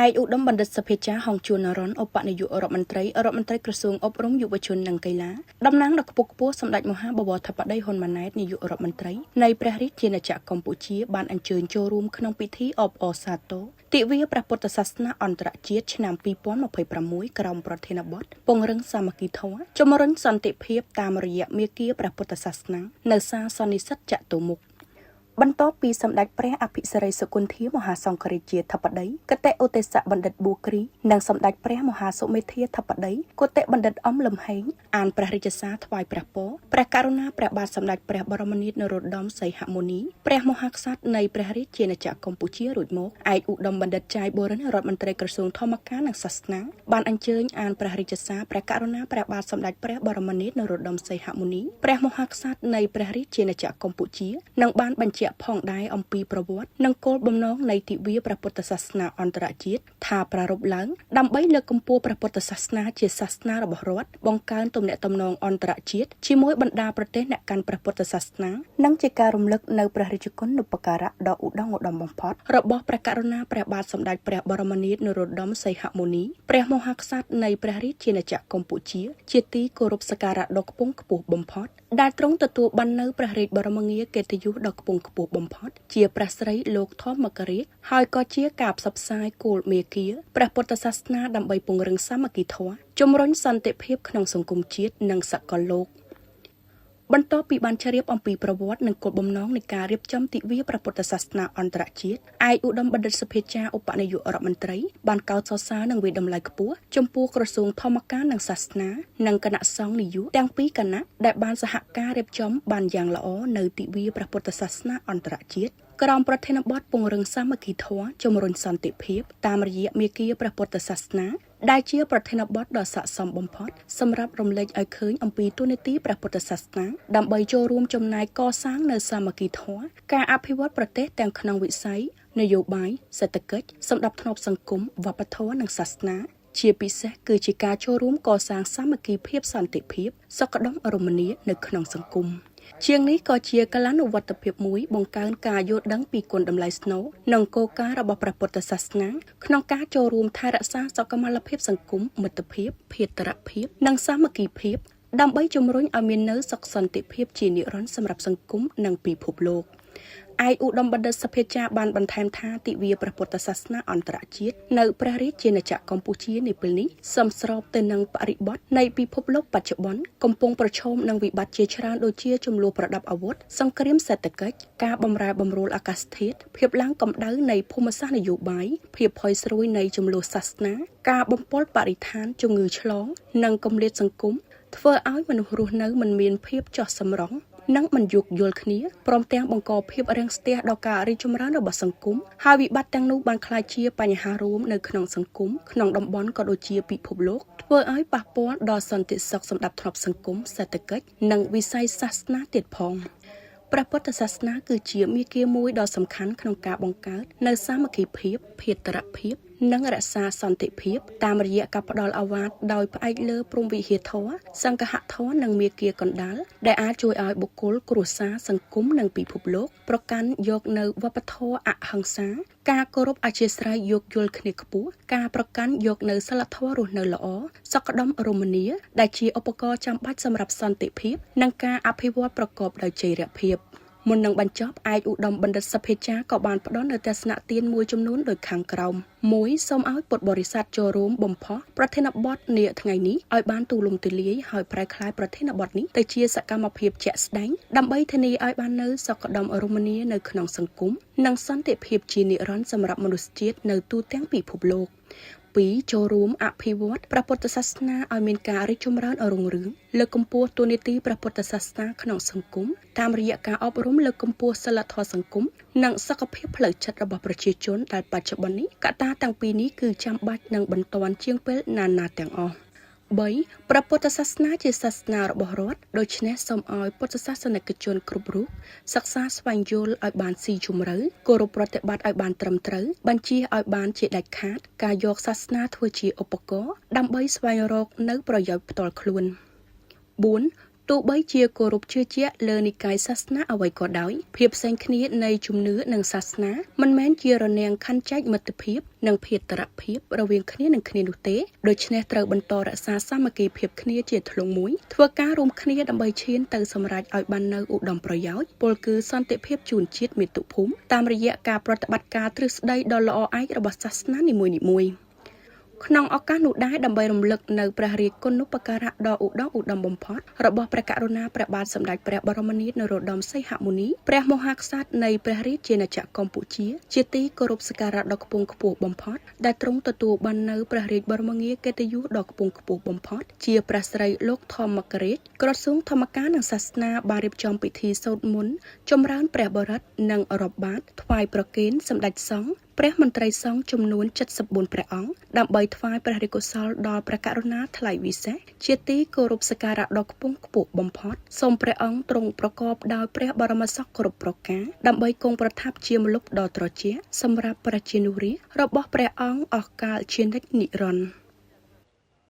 ឯកឧត្តមបណ្ឌិតសភាចារ្យហងជួននរ៉ុនឧបនាយករដ្ឋមន្ត្រីរដ្ឋមន្ត្រីក្រសួងអប់រំយុវជននិងកីឡាតំណាងដ៏ខ្ពង់ខ្ពស់សម្ដេចមហាបវរធិបតីហ៊ុនម៉ាណែតនាយករដ្ឋមន្ត្រីនៃព្រះរាជាណាចក្រកម្ពុជាបានអញ្ជើញចូលរួមក្នុងពិធីអបអរសាទរទិវាព្រះពុទ្ធសាសនាអន្តរជាតិឆ្នាំ2026ក្រោមប្រធានបទពង្រឹងសាមគ្គីធម៌ជំរុញសន្តិភាពតាមរយៈមាគ៌ាព្រះពុទ្ធសាសនានៅសាលសន្និសីទចតុមុខ បន្ទាប់ពីសម្ដេចព្រះអភិសិរិយសុគន្ធាមហាសង្ឃរាជាធិបតីគតិឧទេសបណ្ឌិតបួគ្រីនិងសម្ដេចព្រះមហាសុមេធាធិបតីគតិបណ្ឌិតអំលំហេងអានព្រះរាជសារថ្វាយព្រះពរព្រះករុណាព្រះបាទសម្ដេចព្រះបរមនាថនរោត្តមសីហមុនីព្រះមហាក្សត្រនៃព្រះរាជាណាចក្រកម្ពុជារួចមកឯកឧត្តមបណ្ឌិតចាយបូរិនរដ្ឋមន្ត្រីក្រសួងធម្មការនិងសាសនាបានអញ្ជើញអានព្រះរាជសារព្រះករុណាព្រះបាទសម្ដេចព្រះបរមនាថនរោត្តមសីហមុនីព្រះមហាក្សត្រនៃព្រះរាជាណាចក្រកម្ពុជានិងបានបញ្ជាក់ផងដែរអំពីប្រវត្តិនិងគោលបំណងនៃទិវាព្រះពុទ្ធសាសនាអន្តរជាតិថាប្រារព្ធឡើងដើម្បីលើកកម្ពស់ព្រះពុទ្ធសាសនាជាសាសនារបស់រដ្ឋបង្កើនទំនាក់ទំនងអន្តរជាតិជាមួយបណ្ដាប្រទេសអ្នកកាន់ព្រះពុទ្ធសាសនានិងជាការរំលឹកនៅព្រះរាជគុណូបការៈដ៏ឧត្តមឧត្តមបំផុតរបស់ព្រះករុណាព្រះបាទសម្ដេចព្រះបរមនាថនរោត្តមសីហមុនីព្រះមហាក្សត្រនៃព្រះរាជាណាចក្រកម្ពុជាជាទីគោរពសក្ការៈដ៏ខ្ពង់ខ្ពស់បំផុតដែលទ្រង់ទទួលបាននៅព្រះរាជបរមងារកិត្តិយសដ៏ខ្ពង់ខ្ពស់បំផុតជាព្រះស្រីលោកធម្មករាជហើយក៏ជាការផ្សព្វផ្សាយគោលមាគ៌ាព្រះពុទ្ធសាសនាដើម្បីពង្រឹងសាមគ្គីធម៌ជំរុញសន្តិភាពក្នុងសង្គមជាតិនិងសកលលោកបន្ទាប់ពីបានជ្រាបអំពីប្រវត្តិនិងគោលបំណងនៃការរៀបចំទិវាព្រះពុទ្ធសាសនាអន្តរជាតិឯកឧត្តមបណ្ឌិតសភាចារ្យឧបនាយករដ្ឋមន្ត្រីបានកោតសរសើរនិងវាយតម្លៃខ្ពស់ចំពោះក្រសួងធម្មការនិងសាសនានិងគណៈសង្ឃនាយកទាំងពីរគណៈដែលបានសហការរៀបចំបានយ៉ាងល្អនៅទិវាព្រះពុទ្ធសាសនាអន្តរជាតិក្រោមប្រធានបទពង្រឹងសាមគ្គីធម៌ជំរុញសន្តិភាពតាមរយៈមាគ៌ាព្រះពុទ្ធសាសនាដែលជាប្រធានបទដ៏ស័ក្តិសមបំផុតសម្រាប់រំលេចឲ្យឃើញអំពីតួនាទីព្រះពុទ្ធសាសនាដើម្បីចូលរួមចំណែកកសាងនូវសាមគ្គីធម៌ការអភិវឌ្ឍប្រទេសទាំងក្នុងវិស័យនយោបាយសេដ្ឋកិច្ចសម្ដាប់ធ្នាប់សង្គមវប្បធម៌និងសាសនាជាពិសេសគឺជាការចូលរួមកសាងសាមគ្គីភាពសន្តិភាពសុខដុមរមនានៅក្នុងសង្គមជាងនេះក៏ជាកាលានុវត្តភាពមួយបង្កើនការយល់ដឹងពីគុណតម្លៃស្នូលនិងគោលការណ៍របស់ព្រះពុទ្ធសាសនាក្នុងការចូលរួមថែរក្សាសុខុមាលភាពសង្គមមិត្តភាពភេតរភាពនិងសាមគ្គីភាពដើម្បីជំរុញឲ្យមាននូវសុខសន្តិភាពជានិរន្តរ៍សម្រាប់សង្គមនិងពិភពលោកឯកឧត្តមបណ្ឌិតសភាចារ្យបានបន្ថែមថាទិវាព្រះពុទ្ធសាសនាអន្តរជាតិនៅព្រះរាជាណាចក្រកម្ពុជានាពេលនេះសមស្របទៅនឹងបរិបទនៃពិភពលោកបច្ចុប្បន្នកំពុងប្រឈមនឹងវិបត្តិជាច្រើនដូចជាជម្លោះប្រដាប់អាវុធសង្គ្រាមសេដ្ឋកិច្ចការបំរែបំរួលអាកាសធាតុភាពឡើងកម្ដៅនៃភូមិសាស្ត្រនយោបាយភាពផុយស្រួយនៃជម្លោះសាសនាការបំពុលបរិស្ថានជំងឺឆ្លងនិងគម្លាតសង្គមធ្វើឲ្យមនុស្សរស់នៅមិនមានភាពចុះសម្រុងនិងមិនយោគយល់គ្នាព្រមទាំងបង្កភាពរាំងស្ទះដល់ការរីកចម្រើនរបស់សង្គមហើយវិបត្តិទាំងនោះបានក្លាយជាបញ្ហារួមនៅក្នុងសង្គមក្នុងតំបន់ក៏ដូចជាពិភពលោកធ្វើឲ្យប៉ះពាល់ដល់សន្តិសុខសម្ដាប់ធ្នាប់សង្គមសេដ្ឋកិច្ចនិងវិស័យសាសនាទៀតផងព្រះពុទ្ធសាសនាគឺជាមាគ៌ាមួយដ៏សំខាន់ក្នុងការបង្កើតនូវសាមគ្គីភាពភេតរភាពនិងរក្សាសន្តិភាពតាមរយៈការផ្ដល់ឱវាទដោយផ្អែកលើព្រហ្មវិហារធម៌សង្ឃធម៌និងមាគ៌ាកណ្ដាលដែលអាចជួយឲ្យបុគ្គលគ្រួសារសង្គមនិងពិភពលោកប្រកាន់យកនូវវប្បធម៌អហិង្សាការគោរពអធ្យាស្រ័យយោគយល់គ្នាខ្ពស់ការប្រកាន់យកនូវសីលធម៌រស់នៅល្អសុខដុមរមនាដែលជាឧបករណ៍ចាំបាច់សម្រាប់សន្តិភាពនិងការអភិវឌ្ឍប្រកបដោយចីរភាពមុននឹងបញ្ចប់ឯកឧត្តមបណ្ឌិតសភាចារក៏បានផ្ដល់នូវទស្សនៈទានមួយចំនួនដូចខាងក្រោម1សូមឲ្យពុទ្ធបរិស័ទចូលរួមបំផុសប្រធានបទនាថ្ងៃនេះឲ្យបានទូលំទូលាយហើយប្រែក្លាយប្រធានបទនេះទៅជាសកម្មភាពជាក់ស្ដែងដើម្បីធានាឲ្យបាននូវសុខដុមរមនានៅក្នុងសង្គមនិងសន្តិភាពជានិរន្តរ៍សម្រាប់មនុស្សជាតិនៅទូទាំងពិភពលោក2ចូលរួមអភិវឌ្ឍព្រះពុទ្ធសាសនាឲ្យមានការរីកចម្រើនរុងរឿងលើកកម្ពស់តួនាទីព្រះពុទ្ធសាសនាក្នុងសង្គមតាមរយៈការអប់រំលើកកម្ពស់សីលធម៌សង្គមនិងសុខភាពផ្លូវចិត្តរបស់ប្រជាជនដែលបច្ចុប្បន្ននេះកត្តាទាំងពីរនេះគឺចាំបាច់និងបន្ទាន់ជាងពេលណាណាទាំងអស់3ព្រះពុទ្ធសាសនាជាសាសនារបស់រដ្ឋដូច្នេះសូមឲ្យពុទ្ធសាសនិកជនគ្រប់រូបសិក្សាស្វែងយល់ឲ្យបានស៊ីជម្រៅគោរពប្រតិបត្តិឲ្យបានត្រឹមត្រូវបញ្ជាឲ្យបានជាដាច់ខាតការយកសាសនាធ្វើជាឧបករណ៍ដើម្បីស្វែងរកនៅប្រយោជន៍ផ្ទាល់ខ្លួន4 ទោះបីជាគោរពជឿជាក់លើនិកាយសាសនាអ្វីក៏ដោយភាពផ្សេងគ្នានៃជំនឿនិងសាសនាមិនមែនជារនាំងខណ្ឌចែកមិត្តភាពនិងភេតរភាពរវាងគ្នានឹងគ្នានោះទេដូច្នេះត្រូវបន្តរក្សាសាមគ្គីភាពគ្នាជាធ្លុងមួយធ្វើការរួមគ្នាដើម្បីឈានទៅសម្រេចឲ្យបាននូវឧត្តមប្រយោជន៍ពលគឺសន្តិភាពជូនជាតិមាតុភូមិតាមរយៈការប្រតិបត្តិការទ្រឹស្ដីដ៏ល្អឯករបស់សាសនានីមួយៗ។ ក្នុងឱកាសនោះដែរដើម្បីរំលឹកនៅព្រះរាជគុណូបការៈដ៏ឧត្តមឧត្តមបំផុតរបស់ព្រះករុណាព្រះបាទសម្ដេចព្រះបរមនាថនរោត្តមសីហមុនីព្រះមហាក្សត្រនៃព្រះរាជាណាចក្រកម្ពុជា ជាទីគោរពសក្ការៈដ៏ខ្ពង់ខ្ពស់បំផុតដែលទ្រង់ទទួលបាននៅព្រះរាជបរមងារកិត្តិយសដ៏ខ្ពង់ខ្ពស់បំផុតជាព្រះស្រីលោកធម្មករាជក្រសួងធម្មការនិងសាសនាបានរៀបចំពិធីសូត្រមន្តចម្រើនព្រះបរិត្តនិងរាប់បាតថ្វាយប្រគេនសម្ដេចសង្ឃព្រះមន្ត្រីសង្ឃចំនួន74ព្រះអង្គដើម្បីថ្វាយព្រះរាជកុសលដល់ព្រះករុណាថ្លៃវិសេសជាទីគោរពសក្ការៈដ៏ខ្ពង់ខ្ពស់បំផុតសូមព្រះអង្គទ្រង់ប្រកបដោយព្រះបរមសុខគ្រប់ប្រការដើម្បីគង់ប្រថាប់ជាម្លប់ដ៏ត្រជាក់សម្រាប់ប្រជានុរាស្ត្ររបស់ព្រះអង្គអស់កាលជានិច្ចនិរន្តរ៍។